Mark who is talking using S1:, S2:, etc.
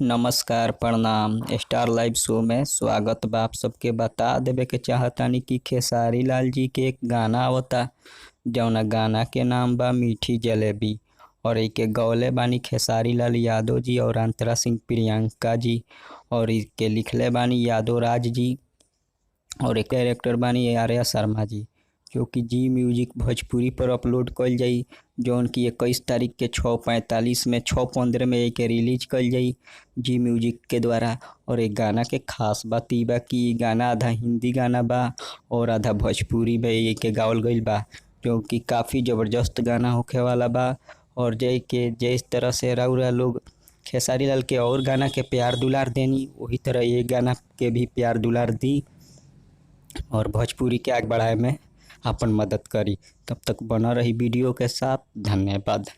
S1: नमस्कार, प्रणाम। Star live शो में स्वागत बा। आप सबके बता देवे के चाहतानी कि खेसारी लाल जी के एक गाना आवता जौना गाना के नाम बा मीठी जलेबी और एके गौले बानी खेसारी लाल यादव जी और अंतरा सिंह प्रियंका जी और इके लिखले बानी यादव राज जी और एक डायरेक्टर बानी आर्या शर्मा जी, जो कि जी म्यूजिक भोजपुरी पर अपलोड कइल जाई, जौन की 21 तारीख के 6:45 में 6:15 में एके रिलीज कइल जाई जी म्यूजिक के द्वारा। और एक गाना के खास बात ई बा कि इ गाना आधा हिंदी गाना बा और आधा भोजपुरी में एके गावल गइल बा, जो कि काफ़ी जबरदस्त गाना होखे वाला बा। और जै के जिस तरह से रउरा लोग खेसारी लाल के और गाना के प्यार दुलार देनी, वही तरह ये गाना के भी प्यार दुलार दी और भोजपुरी के आगे बढ़ाए में अपन मदद करी। तब तक बना रही वीडियो के साथ। धन्यवाद।